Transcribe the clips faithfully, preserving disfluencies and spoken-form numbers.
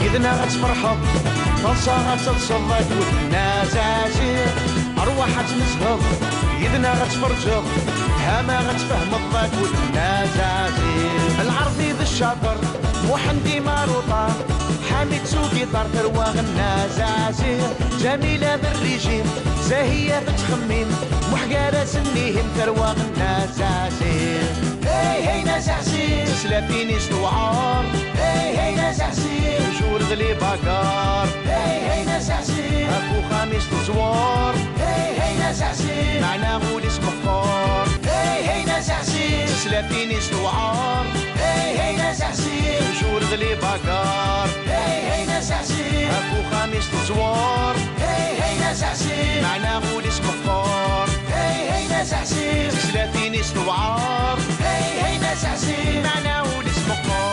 Yid-neɣ ad tferḥeḍ, taḍsa ad telseḍ akked Nna Zazi. Rwaḥ ad tnezheḍ, yid-neɣ ad tferǧeḍ, tama ad tfehmeḍ akked Nna Zazi. Lɛerbi d ccaṭer, Muḥend imaruṭar, Ḥamid s ugiṭar, tarwa Nna Zazi. Ǧamila d rrijim, Zahiya tettxemmim, Muḥ gar-asen ihim, tarwa Nna Zazi. Hey, hey, Nna Zazi. Tislatin-is tewɛer. Hey, hey, Nna Zazi. Tjur d libagar. Hey, hey, Nna Zazi. Ɣef uxxam-is teẓwer. Hey, hey, Nna Zazi. Meɛna ul-is meqqer. Hey, hey, Nna Zazi. Tislatin-is tewɛer. Hey, hey, Nna Zazi. Tjur d libagar. Hey, hey, Nna Zazi. Ɣef uxxam-is teẓwer. Hey, hey, Nna Zazi. Meɛna ul-is meqqer. Hey, hey, Nna Zazi. Tislatin-is tewɛer. Hey, hey, Nna Zazi. Meɛna ul-is meqqer.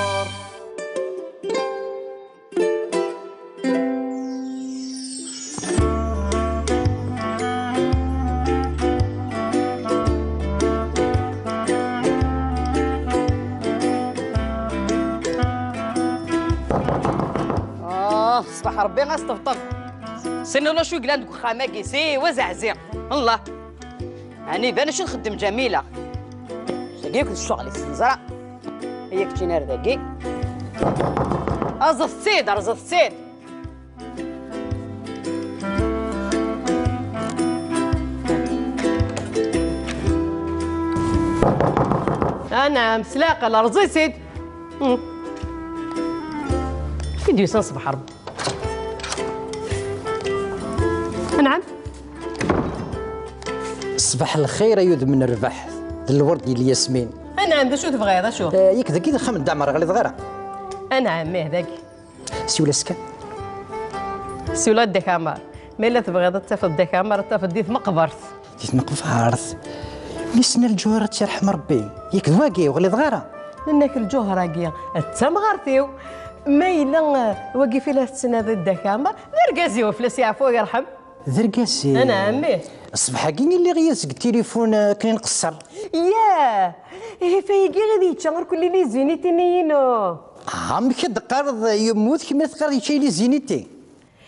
آه، ṣṣbeḥ Ṛebbi a s-tebṭel. Sin ulac wi yellan deg uxxam-agi, siwa azeɛzi. Allah. Ɛni iban acu txeddem Ǧamila? Tagi akked ccɣel-is, neẓra. Ay keččini ar dagi. Rẓet-tt-id, rẓet-tt-id. Anɛam, s leɛqel, rẓi-tt-id. Hmm. I d-yusan ṣṣbeḥ Ṛebbi. Anɛam. Ṣṣbeḥ lxir ay udem n rrbeḥ, d lwerd i lyasmin. Anɛam, d acu tebɣiḍ, acu? Eh, yak dagi d axxam n Dda Ɛmer, ɣliḍ ɣer-a. Anɛam, ih, dagi. Siwel-as kan. Siwel-as Dda Kamar. Ma yella tebɣiḍ ad tafeḍ Dda Kamar, ad tafeḍ di tmeqbert. Di tmeqbert? Wissen lǧuhra ad tt-yerḥem Ṛebbi. Yak d wagi, ur ɣliḍ ɣer-a. Nenna-k lǧuhra-agi d tamɣart-iw. Ma yella, eh, wagi fi la tettnadiḍ Dda Kamar, d argaz-iw, fell-as yeɛfu yerḥem. D argaz-im? Anɛam, ih. Ṣṣbeḥ-agi i lliɣ yid-s deg tilifun, eh, akken i nqeṣṣer. Yah! Ihi fayagi i d-yečča irkelli n lizinitin-inu. Ah, amek ad d-teqqareḍ yemmut, kemm ad teqqareḍ yečča-yi lizinitin?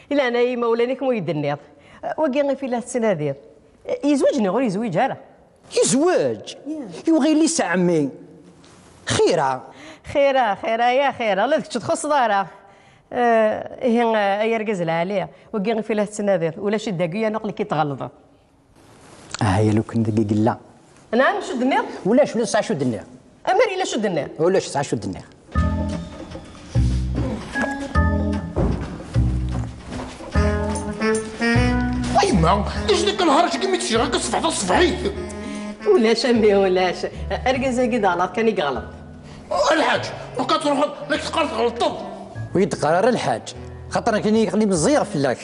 Di leɛnaya imawlan-ik ma ur yi-d-tenniḍ. Wagi ifi la tettnadiḍ. Yezweǧ neɣ ur yezwiǧ ara? Yezweǧ? Yah. Yuɣ yelli-s a ɛemmi. Xira. Xira, xira, ya xira. Ula d kečč ur txuṣṣeḍ ara. Eh, ihi, eh, ay argaz lɛali, wagi ifi la tettnadiḍ, ulac-it dagi, yerna aql-ik i tɣelḍeḍ. Aha, ya lukan dagi yella. Nɛam, acu d-tenniḍ? Ulac, ulac, tesɛa acu d-nniɣ. Amer yella acu d-tenniḍ? Ulac, tesɛa acu d-nniɣ. A yemma, d acu dak lharaǧ-agi mi d-sliɣ akka ṣṣbeḥ taṣebḥit? Ulac a mmi, ulac. Argaz-agi d aɣlaḍ kan i yeɣleḍ. A lḥaǧ, waqila truḥeḍ la k-teqqar tɣelṭeḍ. Ur yi-d-qqar ara lḥaǧ, xaṭer nekni aql-i meẓẓiyeɣ fell-ak.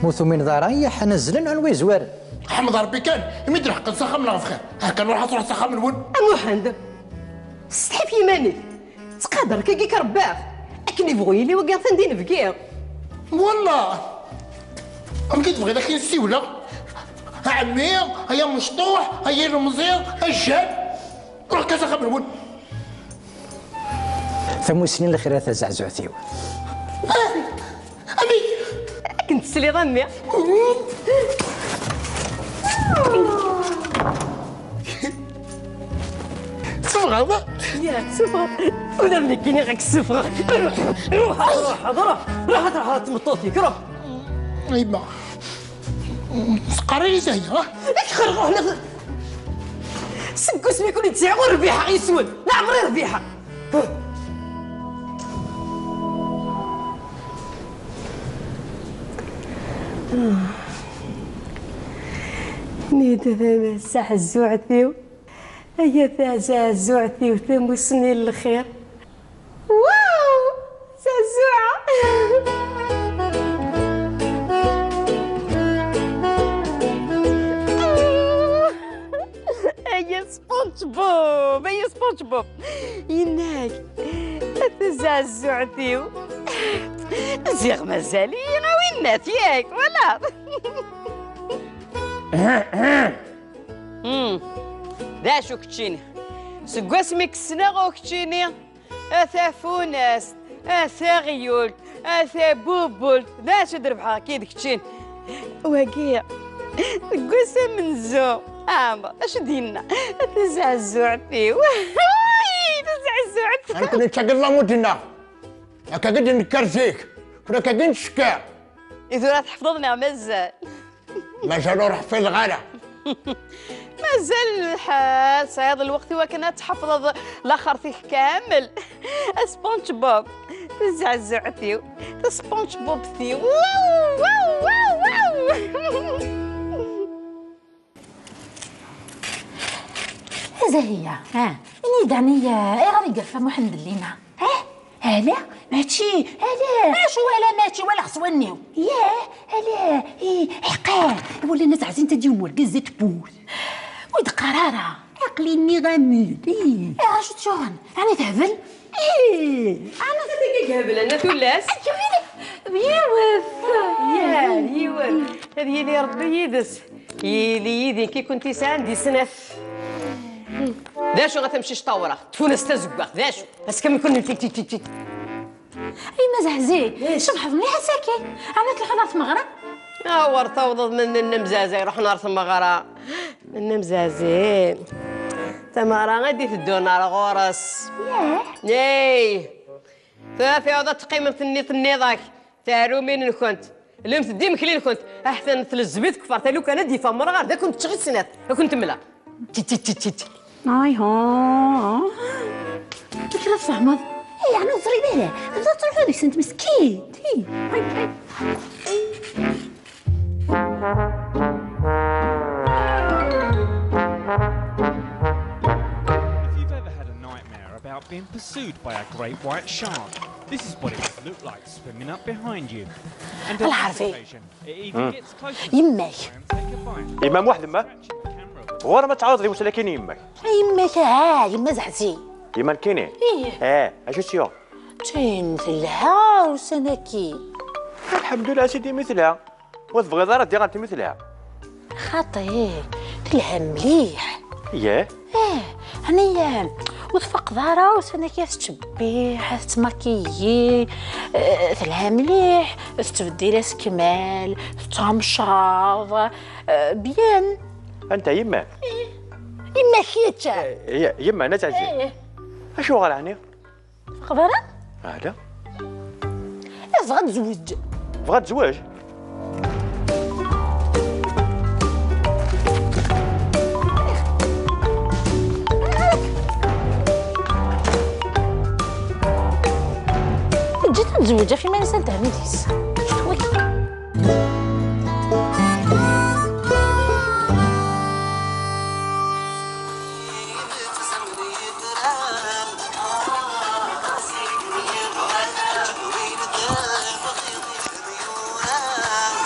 Ma ur tumineḍ ara, iyyah, ad nazlen anwa yezwaren. Ḥmed Ṛebbi kan, imi d-leḥqen s axxam-nneɣ bxir. Ah, kan ruḥ ad truḥeḍ s axxam-nwen. A Muḥend, ssetḥi ɣef yiman-ik. Ttqadar-k-agi-k Ṛebbi. Akken ibɣu yili wagi atan d inebgi. Wallah. Amek i tebɣiḍ ad k-in-ssiwleɣ? A ɛemmi, ay amecṭuḥ, ay ilemẓi, a jjal. Ruḥ kan s axxam-nwen. Tamussni n lxir a tazeɛzuɛt-iw. Ah, amek? Akken tesliḍ a mmi. Teffɣeḍ? Ya, teffɣeḍ. Ula d nekkini ɣak sseffɣeɣ. Ruḥ, ruḥ, ruḥ, ruḥ, ruḥ ad truḥeḍ ɣer tmeṭṭut-ik, ruḥ. A yemma, teqqar-iyi Zahya, ha? Ak xerɣ, ruḥ, seg wasmi i ken-id-sɛiɣ ur rbiḥeɣ yes-wen. Leɛmer i rbiḥeɣ. Nida d taḥezzuɛt-iw. Ay a taɛezzuɛt-iw, tamussni n lxir. Waw! Taɛezzuɛt! Ay a SpongeBob! Ay a SpongeBob! Yenna-k, a taɛezzuɛt-iw. Ziɣ mazal-iyi a winnat, yak, wala? Hmm. D acu keččini? Seg wasmi k-ssneɣ ur keččini, a tafunast, A taɣyult, a tabubult, d acu d-rebḥeɣ akka d keččin? Wagi, deg wass amenzu, Ɛmer, acu d-yenna? Tazɛezzuɛt-iw. Tazɛezzuɛt. Nekni d tagi n lamudina. Akka i d-nekker zik. Kra akka i d-ncekker. I tura tḥefḍeḍ neɣ mazal? Mazal ur ḥfiḍeɣ ara. Mazal lḥal, tesɛiḍ lweqt i wakken ad tḥefḍeḍ laxert-ik kamel. A SpongeBob, tazɛezzuɛt-iw, ta SpongeBob-t-iw. Waw, waw, waw, waw. A Zahiya, ah, ini-d ɛni, ah, ayɣer i yerfa Muḥend Lina? Ah, ala, mačči, ala. Acu ala mačči, walaɣ s wallen-iw. Yah, ala, ih, ḥqan. Wala nna zɛzint-d yiwen wergaz zdat n tewwurt. Ur d-qqar ara. Aql-i nniɣ-am-d, ih. Eh, acu tt-yuɣen? Ɛni tehbel? Ih, ɛni tagi heblen a tullas? Yiwet. Yah, yiwet. Ad yili Rebbi yid-s. Yili yid-i ki kunt yesɛan di snat. D acu a tamcict tawraɣt, tfunast tazeggaɣt, d acu? Ass kamel kun ti, ti, ti, ti. Ay ma zehzi, tcebḥeḍ mliḥ ass-agi. Ɛni tleḥḥuḍ ɣer tmeɣra? Awer tawḍeḍ ma nnan-am zazay, ruḥen ɣer tmeɣra. Nnan-am zazay. Tameɣra i d-iteddun ar ɣur-s. Yah? Ey! Tura tiɛuḍ ad teqqimemt nniḍ-ak. Tarumin-nkent. Llemt-d imekli-nkent. Aḥtan tlezzem i tkeffer. Talukan ad d-yeffeɣ merɣar. D akent-ččeɣ i snat. Ad kent-mleɣ. Ti, ti, ti, ti, ti. Ay, ha. Amek ara tfehmeḍ? Ay, yeɛni ur teẓriḍ ara. Tebda tettruḥu deg-sent meskint. Hi. Ay, ay. If you've ever had a nightmare about being pursued by a great white shark, this is what it would look like swimming up behind you. And on this العربي. Occasion, it even gets closer to يمك. Try and take a bite. Imam واحد ما. Scratching the camera. غور ما تعاود غير وسلكين يمك. يمك، ها، يما زعزي. يما نكيني؟ إيه. إيه، أشو سيو؟ تين في الهاوس أنا كي. الحمد لله سيدي مثلها. Ur tebɣiḍ ara diɣ ad tmutleḍ? Xaṭi, telha mliḥ. Yah? Eh, هنية، ur tfaqeḍ ara ussan-agi ad tettcebbiḥ, ad tettmakiyi, eh, telha mliḥ, tettbeddil asekmal, tettemcaḍ, eh, bien. Anta yemma-k? Yemma-k kečč? Eh, ye-, yemma, netta ɛziz. Eh. Acuɣer ɛni? Tfaqeḍ ara? Ala. Eh, tebɣa ad tezweǧ. Tebɣa ad tezweǧ? Teǧǧa-tt ad tezweǧ ɣef yiman-is, ad tehmel deg-s.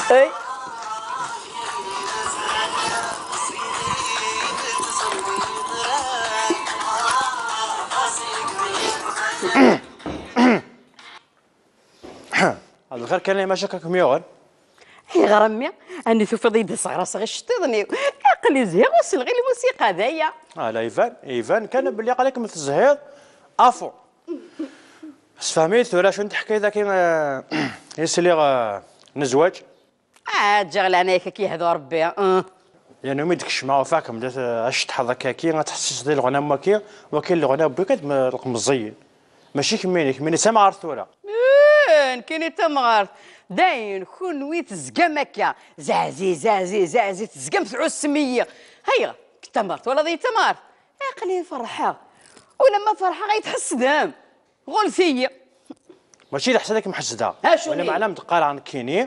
Hey. Lxir kan ay maca, akken kem-yuɣen? Ayɣer a mmi? Ani tufiḍ-iyi-d sɣraseɣ iceṭṭiḍen-iw? Aql-i zhiɣ ur selleɣ i lmusiqa, d aya. Ah, la, iban, iban kan belli aql-ikem tezhiḍ afu. Sfehmi-yi tura acu n teḥkayt-agi, eh, i sliɣ, eh, n zzwaǧ? Ah, ǧǧiɣ leɛnaya-k, ad k-yehdu Rebbi. Ah. Yerna mi d-kecmeɣ ufiɣ-kem d at-, acetḥaḍ akka-agi, ad tḥessiseḍ i leɣna am waki, waki leɣna n wigad m-, lqemẓiyen. Mačči kemmini, kemmini d tamɣart tura. Eh, nekkini d tamɣart. Dayen, kunwi tezgam akka. Zeɛzi, zeɛzi, zeɛzi, tezgam tɛussem-iyi. Ayɣer? Deg tamɣart, twalaḍ-iyi d tamɣart? Aql-i ferḥeɣ. Ulamma ferḥeɣ ay tḥesdem. Ɣullet-iyi. Mačči d leḥsad i kem-ḥesdeɣ. Acu wala meɛna m-d-qqareɣ nekkini,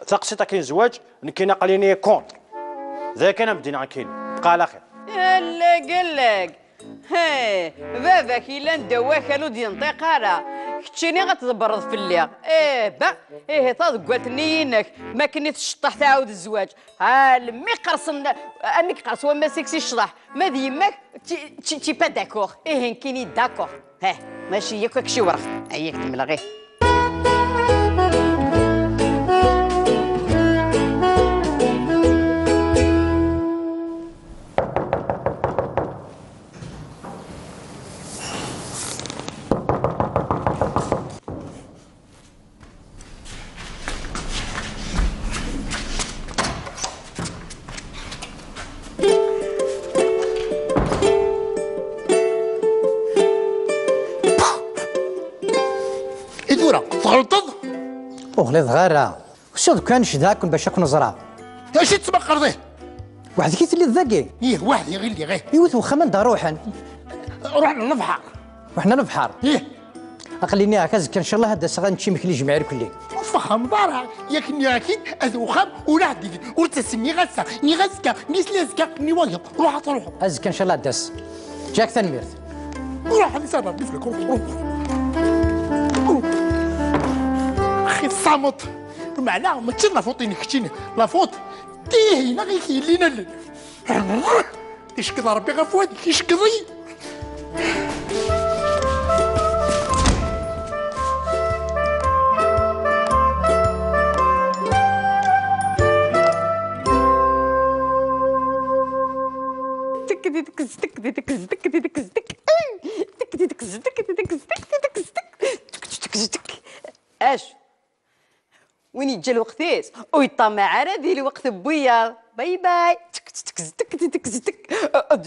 taqsiṭ-agi n zzwaǧ, nekkini aql-ini contre. D aya kan am-d-iniɣ nekkini. Bqa ɛla xir. Allag, allag. Hey, baba-k yellan ddaw wakal ur d-yenṭiq ara. Keččini ad tḍebbreḍ fell-i. Eh, ba, ihi taḍeggalt-nni inek, makken i tceṭṭaḥ tɛawed zzwaǧ. Almi qersen, almi qers wammas-ik si ccḍeḥ. Ma d yemma-k, ti, ti, ti pas d'accord. Ihi nekkini d'accord. Heh, mačči yakk akk ciwreɣ. Ay, ak-d-mleɣ, ih. Ɣliḍ ɣara. Usiɣ-d kan cedhaɣ-ken bac ad ken-ẓreɣ. Acu tettmeqqreḍ ih? Weḥd-k i telliḍ dagi? Ih, weḥd-i i lliɣ ih. Iwet wexxam anda ruḥen? Ruḥen lebḥer. Ruḥen lebḥer? Ih. Aql-i nniɣ-ak azekka ncallah ad d-aseɣ ad nečč imekli jmiɛ irkelli. Ur tfehmeḍ ara, yak nniɣ-ak-id ad uxxam ur aɣ-d-igi, ur ttasen ni ass-a, ni azekka, ni slazekka, ni wayeḍ. Ruḥ ad truḥeḍ. Azekka ncallah ad d-as. Ǧǧiɣ-ak tanemmirt. Ruḥ ad isad Rebbi fell-ak, ruḥ, ruḥ. Axi tsameḍ. Meɛna mačči d la faute-inek keččini, la faute tihin i k-yellin allen. Icekkeḍ Rebbi ɣef wadek, icekkeḍ-iyi. Acu? Win yeǧǧa lweqt-is, ur yeṭṭamaɛ ara di lweqt n wiyaḍ. Bye bye. Ad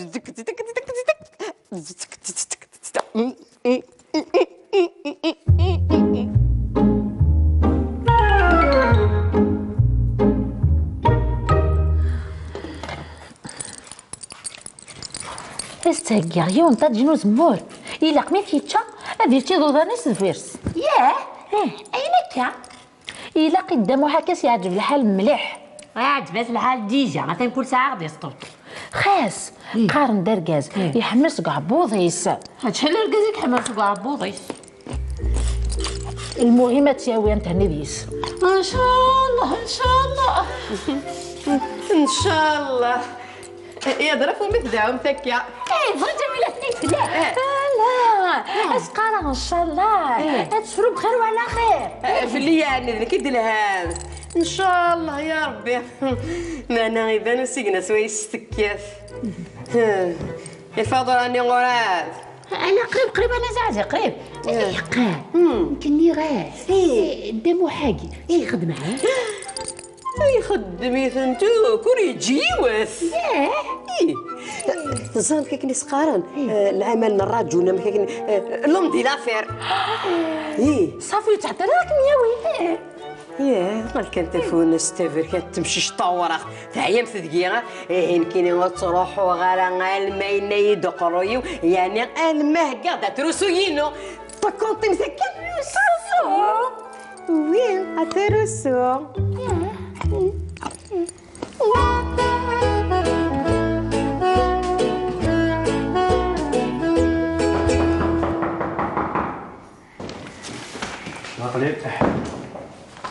s-theggiɣ yiwen ṭaǧin uzemmur. Ilaq mi t-yečča, ad yečč iḍudan-is deffir-s. Yah? Ih. Ayen akka? Ilaq i Dda Muḥ akka s-yeɛǧeb lḥal mliḥ. Iɛǧeb-as lḥal dija, atan kul saɛa ɣ-d-yesṭebṭeb. Xas, ih, qqaren-d argaz, ih, iḥemmel seg uɛebbuḍ-is. Acḥal argaz i iḥemmel seg uɛebbuḍ-is? Lmuhim ad tt-yawi ad n-thenni deg-s. Ncallah, ncallah. Ncallah. Yeḍra f umi tdɛumt akka. Eh, bɣiɣ Ǧamila tnit fell-ak. Eh. Ala, ah, as-qqareɣ ncallah. Eh. Ad tefru bxir wala xir. Eh, fell-i yeɛni d nekk i d-telham. Ncallah ya Rebbi. Meɛna iban usigna swayes tekkat. Lfaḍura-nni ɣur-ad. Ala, qrib, qrib, ala, zeɛzeɛ, qrib. Eh. Iqqar. Hmm. Nekk nniɣ-as. Eh. Eh, Dda Muḥ-agi, eh, ixeddem ɛad. Ixeddem-itent akk, ur yeǧǧi yiwet. Yah. Ih. Teẓram akken i s-qqaren, eh, lɛamal n rrajul, amek akken, eh, l'homme de l'affaire. Ih. Ṣafi, ur yettɛeṭṭil ara ad kem-yawi. Yah, ɣer kan tafunast taberkant temcict tawraɣt, teɛyamt deg-i, ah? Ihi nekkini ur ttruḥuɣ ara alma yenna-yi-d uqerruy-iw, yeɛni alma heggaɣ-d atrusu-inu. Takunṭimt akka? Atrusu? Oui, atrusu. Aql-i.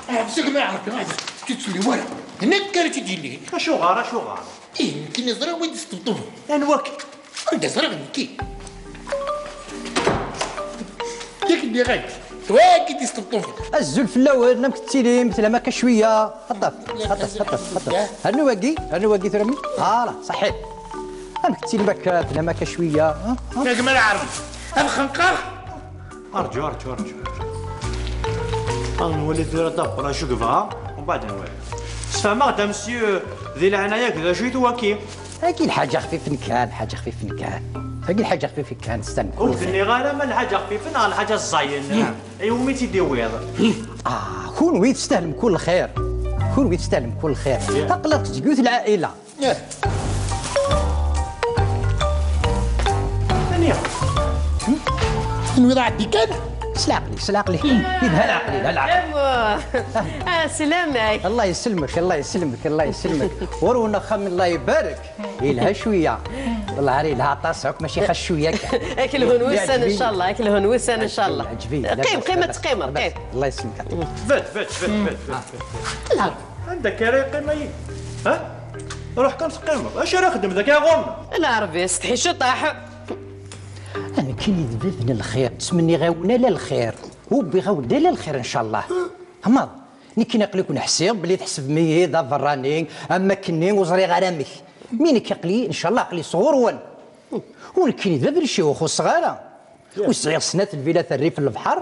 Ɛebs a gma Ɛerbi, ɛebs, ur tt-ttsellim ara. D nekk ara tt-id-yellin. Acuɣer, acuɣer? Ih, nekkini ẓriɣ wid yesṭebṭuben. Anwa-k? Anda ẓriɣ nekki? Yak nniɣ-ak, d wagi d-yesṭebṭuben. Azul fell-awen, amek tettilim? Tlam akka cwiya? Aṭṭaf, aṭṭaf, aṭṭaf, aṭṭaf. Rnu wagi, rnu wagi tura. Hala, ṣaḥit. Amek tettilim akka? Tlam akka cwiya? Ha? Ha? A gma Ɛerbi, ad xenqeɣ? Arǧu, arǧu, arǧu, arǧu. Ad nwali tura dabber acu yebɣa, umbeɛd ad nwali. Sfehmeɣ-d a monsieur, di leɛnaya-k, d acu-t waki? Agi lḥaǧa xfifen kan, lḥaǧa xfifen kan. Agi lḥaǧa xfifen kan, stan. Ur d-nniɣ ara ma lḥaǧa xfifen neɣ lḥaǧa ẓẓayen. I wumi tt-id-iwiḍ? Ah, kunwi testahlem kul xir. Kunwi testahlem kul xir. Aql-aɣ seg yiwet lɛaila. Tenwiḍ ɛeddi kan? S leɛqel-ik, s leɛqel-ik. Yelha leɛqel, yelha leɛqel. Ah, selamek. Allah yesselmek, Allah yesselmek, Allah yesselmek. Ɣur-wen axxam, Allah ibarek. Yelha cwiya. Wellah ar yelha aṭas akk, mačči xas cwiya kan. Ak lhun wussan, yeɛǧeb-iyi, ncallah, ak lhun wussan, ncallah. Yeɛǧeb-iyi. Qim, qim, ad teqqimeḍ, qim. Allah yesselmek. Bet, bet, bet, bet, bet. Anda akka ara yeqqim ayi? Ha? Ruḥ kan teqqimeḍ. Acu ara xedmeɣ dagi ɣur-m? Lɛerbi, setḥi ciṭaḥ. Nekkini d bab n lxir, ttmenniɣ-awen ala lxir. Ur wwiɣ-awen-d ala lxir, ncallah. Amaḍ, nekkini aql-iken ḥsiɣ belli tḥesbem-iyi d aberrani, am akkenni ur ẓriɣ ara amek. Mi nekk aql-i, ncallah, aql-i sɣur-wen. U nekkini d bab n ccix, ur xuṣṣeɣ ara. Ur sɛiɣ snat lvilat rrif n lebḥer.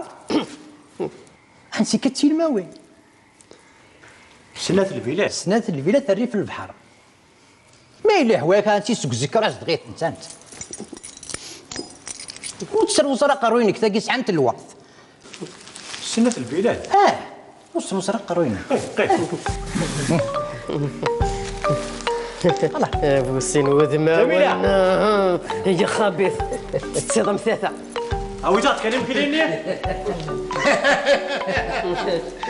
Ansi-k ad tilmawin? Snat lvilat? Snat lvilat rrif n lebḥer. Ma yella yehwa-yak, ansi seg uzikker azedɣ-itent, ant. Ur tesserwuẓ ara aqerruy-inek, tagi sɛant lweqt. Snat lvilat? Ah! Semsreɣ aqerruy-nni. Qim, qim. Ala. A bu sin wudmawen. Ǧamila! Ay axabit. Tettiḍ am tata. Awi-tt-aɣ-d kan imekli-nni.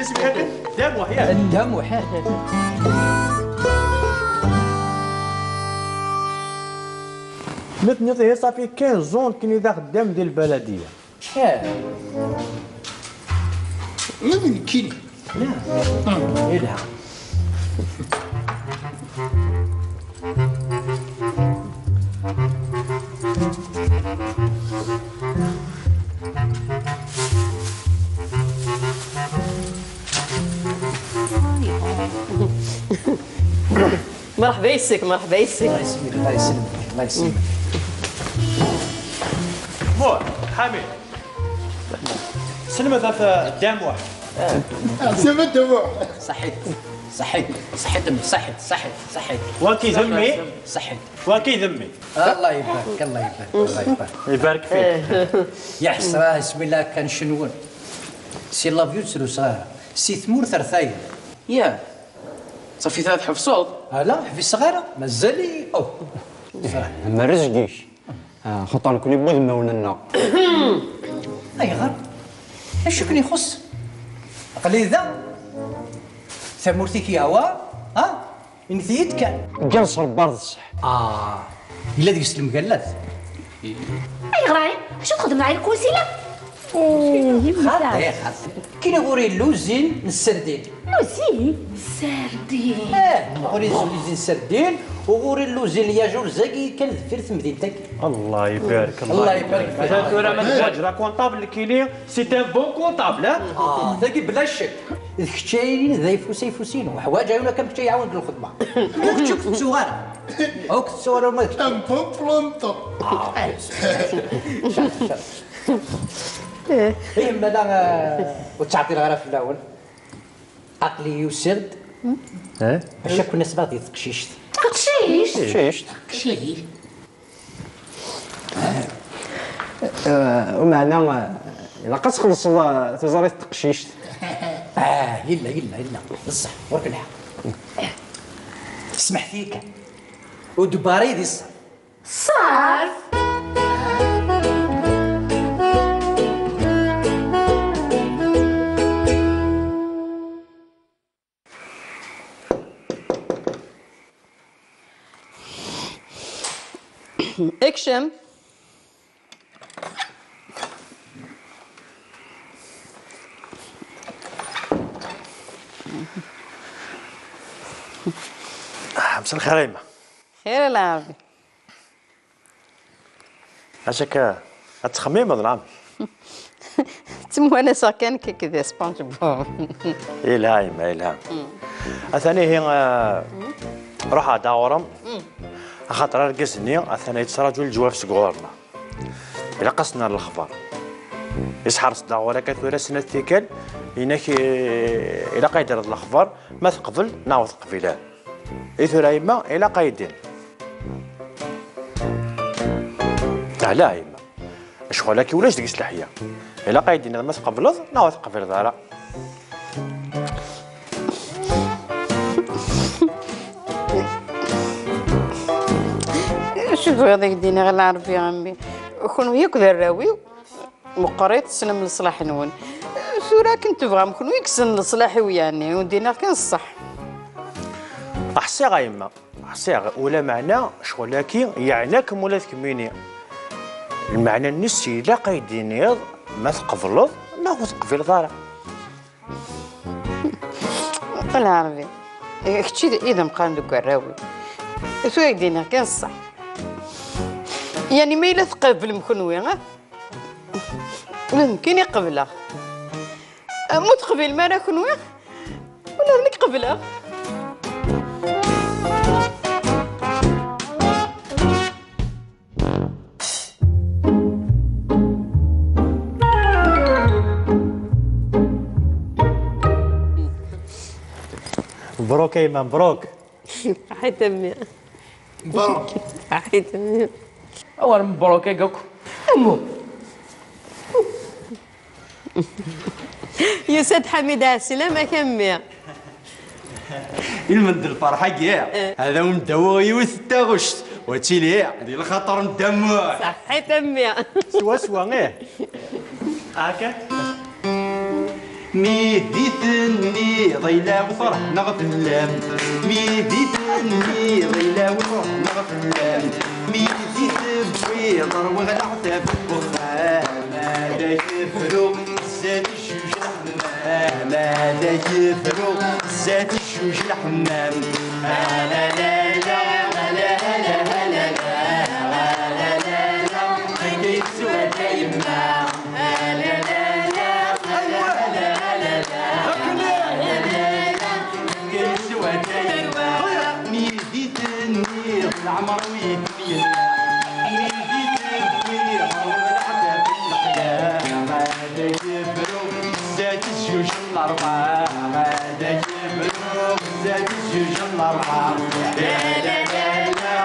Isem-ik akken? Dda Muḥ, yak? Dda Muḥ. Ma tenniḍ ihi, ça fait quinze ans nekkini d axeddam di lbaladiya. Ih. Ma d nekkini. Yelha. Merḥba yes-k, merḥba yes-k. الله يسلمك، الله يسلمك، الله يسلمك. Muḥ, Ḥamid. Selmed ɣef Dda Muḥ. Selmed Dda Muḥ. صحيت، صحيت، صحيت، صحيت، صحيت، صحيت. Waki d mmi. صحيت. Waki d mmi. الله يبارك، الله يبارك، الله يبارك. Ibarek fik. يا حسرة، بسم الله كان شنون. Si l'avion تروسها، si tmurt ar tayeḍ. يا. صافي ثلاث حفصوط. لا، حفظ صغيرة، مازالي. أوه. Am rrezg-ik. Ah, xaṭer nekkni n wudmawen-nneɣ. Ayɣer? Acu ken-ixuṣṣ? Aql-i da. Tamurt-ik yehwa, ha? Init-iyi-d kan. Ǧǧan s rebbar d ṣṣeḥ. Ah, yella deg-s lemgallat. Ayɣer ay? Acu txedmem ay lkunsila? Xaṭi, xaṭi. Kini ɣur-i lluzin n sserdin. Lluzin? Sserdin. Eh, ɣur-i lluzin n sserdin, u ɣur-i lluzin n yajurzagi kan deffir temdint-agi. Allah ibarek, Allah ibarek. Atan tura ma teḥwaǧeḍ akunṭabl, kini, c'est un bon comptable, hein? Ah, tagi bla ccek. D kečč ay d ayeffus, ayeffus-inu. Ḥwaǧ ayen akka kečč ay iɛawen deg lxedma. Ur kečč ur k-tettuɣ ara. Ur k-tettuɣ ara ma d kečč. Un bon planton. Ah, eh, ma la, eh, ur ttɛeṭṭileɣ ara fell-awen. Aql-i usiɣ-d. Eh? Bac ad ken-asbeɣ di teqcict. Taqcict? Teqcict. Taqcict. Eh, umeɛna, eh, ilaq ad txellṣeḍ, eh, tiẓri teqcict. Ah, yella, yella, yella. Bṣeḥ, ɣur-k lḥeqq. Smeḥt-iyi kan. Ur d-bari di ṣṣeḥ. Ṣṣerf. Ekcem. Ah, مساء الخير يما. خير العربي. Acu akka, ad txemmimeḍ neɣ amek? Ttemwanaseɣ kan kik d SpongeBob. Yelha yemma, yelha. Atan ihi, eh, ruḥeɣ-d ɣur-m, axaṭer argaz-nni atan yettraǧu leǧwab seg ɣur-neɣ. Ilaq ad s-nerr lexbar. Isḥerṣ-d ɣur akka tura snat tikkal, inak, eh, ilaq ad yi-d-terreḍ lexbar, ma teqbel neɣ ur teqbil ara. I tura yemma, ilaq ad yi-d-tiniḍ. Ala a yemma. Ccɣel-agi ulac deg-s leḥya. Ilaq ad yi-d-tiniḍ ma tqebleḍ neɣ ur teqbileḍ ara. Acu tebɣiḍ ad k-d-iniɣ a Lɛerbi a mmi? Kenwi akk d arraw-iw. Meqqrit, tessnem leṣlaḥ-nwen. Tura akken tebɣam kenwi, kksen leṣlaḥ-iw, yeɛni, ur d-iniɣ kan ṣṣeḥ. Ḥṣiɣ a yemma, ḥṣiɣ, ulameɛna ccɣel-agi yeɛna-kem ula d kemmini. Lmeɛna-nnes ilaq ad yi-d-tiniḍ ma tqebleḍ neɣ ur teqbileḍ ara. A Lɛerbi, kečč i d, i d ameqqran deg warraw-iw. Tura ad k-d-iniɣ kan ṣṣeḥ. Yeɛni ma yella tqeblem kenwi, ah? Ula d nekkini qebleɣ. Ma ur teqbilem ara kenwi, ula d nekk qebleɣ. Mebṛuk a yemma, mebṛuk. Ḥit a mmi. Mebṛuk. Ḥit a mmi. Awer mebṛuk-agi akk. Amu. Yusa-d Ḥamid, ɛeslama-k a mmi. Ilmend n lferḥ-agi, ad awen-d-awiɣ yiwet n taɣect, wa tili di lxaṭer n Dda Muḥ. Ṣaḥḥit a mmi. Swaswa, ih. Akka. Mi di tenniḍ ayla-w ferḥen-aɣ fell-am, mi di tenniḍ ayla-w ferḥen-aɣ fell-am, mi di tewwiḍ ṛwiɣ leɛtab n wexxam, ad ak-fruɣ zdat jjuj lḥemmam, ad ak-fruɣ zdat jjuj lḥemmam. A la la la, a la la la la, a la la la, akka yeswa dayma. A la la la, a la la la la, a la la la, akka yeswa dayma. Mi di tenniḍ leɛmer-iw yekmel, mi di tenniḍ leɛmer-iw yekmel, ad ak-fruɣ zdat jjuj n ṛṛebɛa, ad ak-fruɣ zdat jjuj n ṛṛebɛa. La la la la,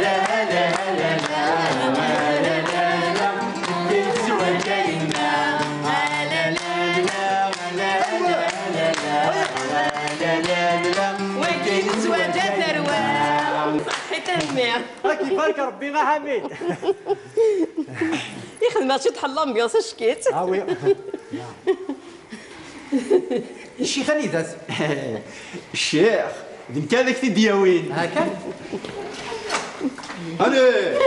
la la la la, la la la la, yeswa dayma. La la la la, la la la la, la la la la, wagi yeswa tarwa. Ṣaḥḥit a mmi. Ad k-ibarek Rebbi a Ḥamid. Ixdem-aɣ ciṭ ḥell l'ambiance, ackit. Ah oui. Ccix anida-t? Ccix, d nekk ad ak-t-id-yawin. Haka? Allez!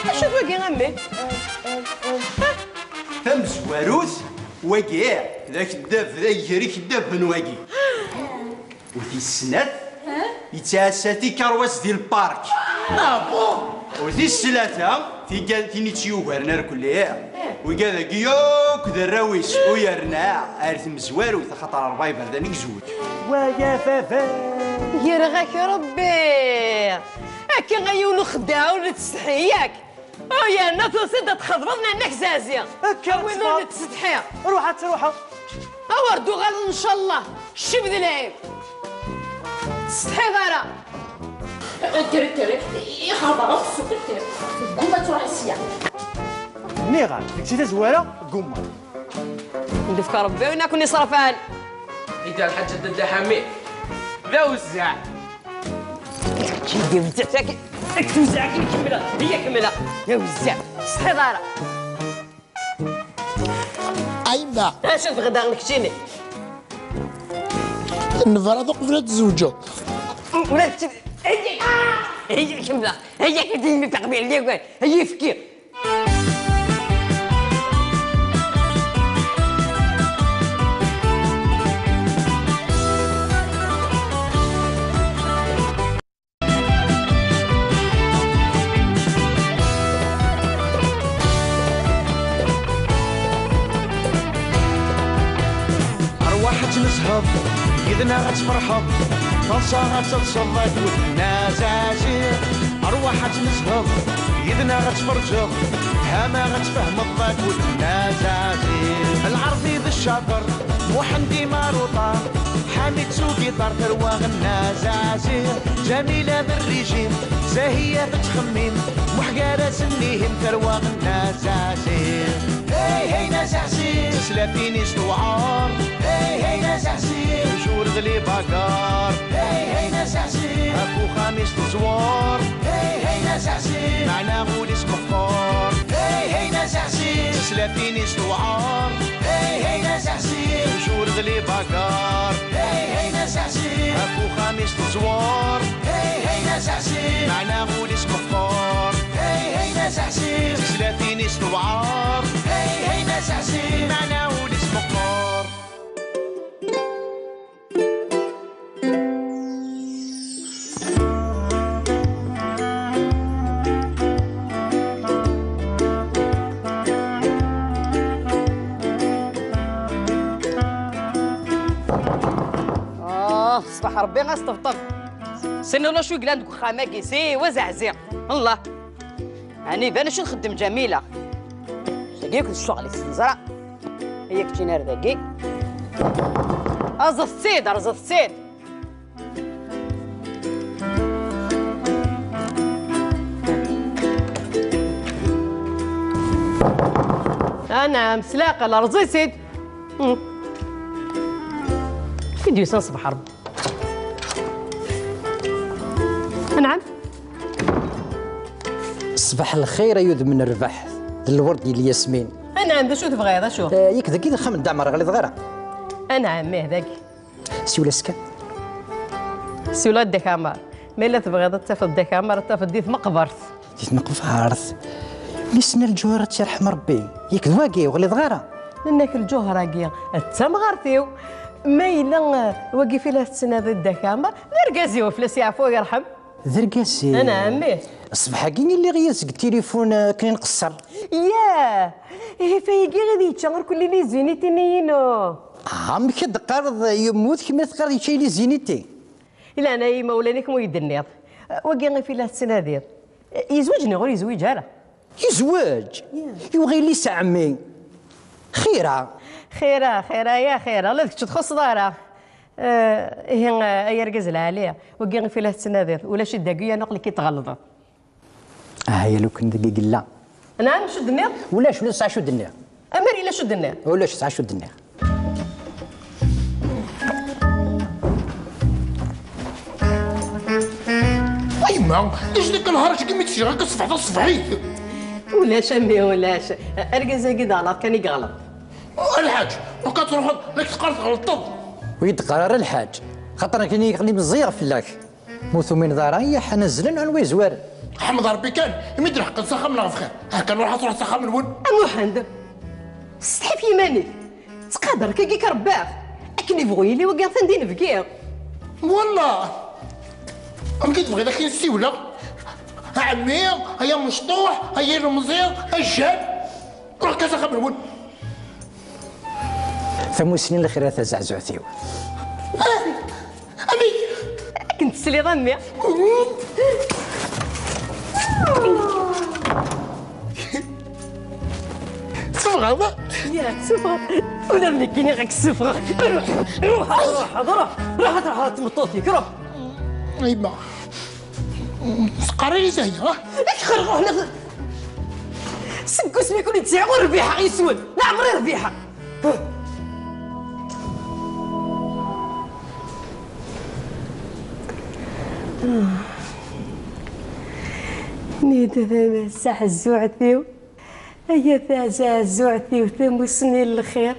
Acu d wagi a mmi? Tamezwarut, wagi d akeddab, d ager ikeddaben wagi. U tis snat, yettɛassa tikerwas di lpark. Ah bon? U tis tlata, tiga-, tin i tt-yugaren irkelli, wigad-agi yakk d arraw-is, u yerna ar tmezwarut, axaṭer ṛebɛa iberdan i yezweǧ. Waya baba. Greɣ-ak Rebbi! Akka a yiwen uxeddaɛ ur nettsetḥi, yak? Oh, yerna tusiḍ ad txedmeḍ nanna-k Zazi. Akka, win ur nettsetḥi. Ruḥ ad truḥeḍ. Awer d-uɣaleḍ, ncallah. Ccib d lɛib. Tsetḥiḍ ara. Kker, kker, ixerber akk ssuq, kker. Tegguma ad truḥ sya. Nniɣ-ak, deg si tazwara, tegguma. Yefka Rebbi win akken iṣerfan. Ida lḥaǧa d Dda Ḥamid. D awezzeɛ. Kečči d awezzeɛ, saki. Ak tewzeɛ, kemmleɣ. Iya, kemmleɣ. D awezzeɛ. Tesḥiḍ ara. Ayma. Acu tebɣiḍ daɣen keččini? Nebra d uqbel ad tzewǧeḍ. Ula d keččini. Iya, iya, kemmleɣ. Iya, kemmleɣ. Iya, kemmleɣ. Iya, efki. Arwaḥ ad tnezheḍ, yid-neɣ ad tferḥeḍ, taḍsa ad telseḍ akked Nna Zazi. Arwaḥ ad tnezheḍ, yid-neɣ ad tferǧeḍ, hama ad tfehmeḍ akked Nna Zazi. Lɛerbi d ccaṭer, Muḥend Imaruṭa, Ḥamid s ugiṭar, tarwa Nna Zazi. Ǧamila d rrijim, Zahiya tettxemmim, Muḥ gar-asen ihim, tarwa Nna Zazi. Hey, hey, Nna Zazi. Teslatin-is tewɛer. Hey, hey, Nna Zazi. Tjur d les bagarres. Hey, hey, Nna Zazi. Ɣef uxxam-is teẓwer. Hey, hey, Nna Zazi. Meɛna ul-is meqqer. Hey, hey, Nna Zazi. Teslatin-is tewɛer. Hey, hey, Nna Zazi. Tjur d les bagarres. Hey, hey, Nna Zazi. Ɣef uxxam-is teẓwer. Hey, hey, Nna Zazi. Meɛna ul-is meqqer. Hey, hey, Nna Zazi. Tislatin-is tewɛer. Hey, hey, Nna Zazi. Meɛna ul-is meqqer. Ah, ṣṣbeḥ Rebbi asṭebṭeb. Sin ulac wi yellan deg uxxam-agi, si wa zeɛzi. Allah. Ɛni iban acu txeddem Ǧamila? Tagi akked ccɣel-is, neẓra. Ay keččini ar dagi. Aẓet-tt-id, rẓet-tt-id. Anɛam, s leɛqel, rẓ-itt-id. Mm. Fi d-yusan ṣṣbeḥ Ṛebbi. Anɛam. Ṣṣbeḥ lxir ay udem n rrbeḥ, d lwerd i lyasmin. Anɛam, d acu tebɣiḍ, acu? Eh, yak dagi d axxam n Dda Ɛmer, ɣliḍ ɣer-a. Anɛam, ih, dagi. Siwel-as kan. Siwel-as Dda Kamar. Ma yella tebɣiḍ ad tafeḍ Dda Kamar, ad tafeḍ di tmeqbert. Di tmeqbert? Mmi-s n Lǧuher, ad tt-yerḥem Ṛebbi. Yak d wagi, ur ɣliḍeɣ ara. Nenna-k Lǧuher-agi d tamɣart-iw. Ma yella, eh, wagi fi la tettnadiḍ Dda Kamar, d argaz-iw, fell-as yeɛfu yerḥem. D argaz-iw. Anɛam, ih. Ṣṣbeḥ-agi i lliɣ yid-s deg tilifun, eh, akken i nqeṣṣer. Yah! Ihi fayagi i d-yečča irkelli n izinit-nni-inu. Ah, amek i d-teqqareḍ yemmut, kemm i teqqareḍ yečča-yi iziniti? I leɛnaya imawlan-ik, ma ur yi-d-tenniḍ. Wagi i fi la tettnadiḍ. Yezweǧ neɣ ur yezwiǧ ara? Yezweǧ? Yah. Yuɣ yelli-s n ɛemmi. Xira. Xira, xira, ya xira. Ula d kečč ur txuṣṣeḍ ara. Eh, ihi, eh, ay argaz lɛali. Wagi i fi la tettnadiḍ. Ulac-it dagi, yerna aql-ik i tɣelḍeḍ. Ah, ya lukan dagi yella. Nɛam, acu d-tenniḍ? Ulac, ulac, tesɛa acu d-nniɣ. Amer yella acu d-tenniḍ? Ulac, tesɛa acu d-nniɣ. A yemma, d acu dak lharaǧ-agi mi d-sliɣ akka ṣṣbeḥ taṣebḥit? Ulac a mmi, ulac. Argaz-agi d aɣlaḍ kan i yeɣleḍ. A lḥaǧ, ur kan truḥeḍ, la k-teqqar tɣelṭeḍ. Ur yi-d-qqar ara lḥaǧ, xaṭer akken i yeɣli meẓẓiyeɣ fell-ak. Ma ur tumineḍ ara, iyaḥ ad nazlen anwa yezwaren. Ḥmed Ṛebbi kan, imi d-leḥqen s axxam-nneɣ bxir. Ah, kan ruḥ ad truḥ s axxam-nwen. A Muḥend, steḥi f yiman-ik. Ttqadar-k-agi k-rebbaɣ. Akken ibɣu yili wagi atan d inebgi. Wallah. Amek i tebɣiḍ ad k-in-ssiwleɣ? A ɛemmi, ay amecṭuḥ, ay ilemẓi, a jjan. Ruḥ kan s axxam-nwen. Tamussni n lxir a tazeɛzuɛt-iw. Amek? Akken tesliḍ a mmi. Teffɣeḍ? Ya, teffɣeḍ. Ula d nekkini ɣak ssufɣeɣ. Ruḥ, ruḥ, ruḥ, ruḥ, ruḥ, ruḥ, ruḥ, tmeṭṭut-ik, ruḥ. A yemma. Teqqar-iyi zehya, ha? Ixer, ruḥ, la. Seg usmi kun i tt-sɛiɣ ur rbiḥeɣ yes-wen. Leɛmer i rbiḥeɣ. Nida tasaɛzuɛt-iw, ay tasaɛzuɛt-iw, tamussni n lxir.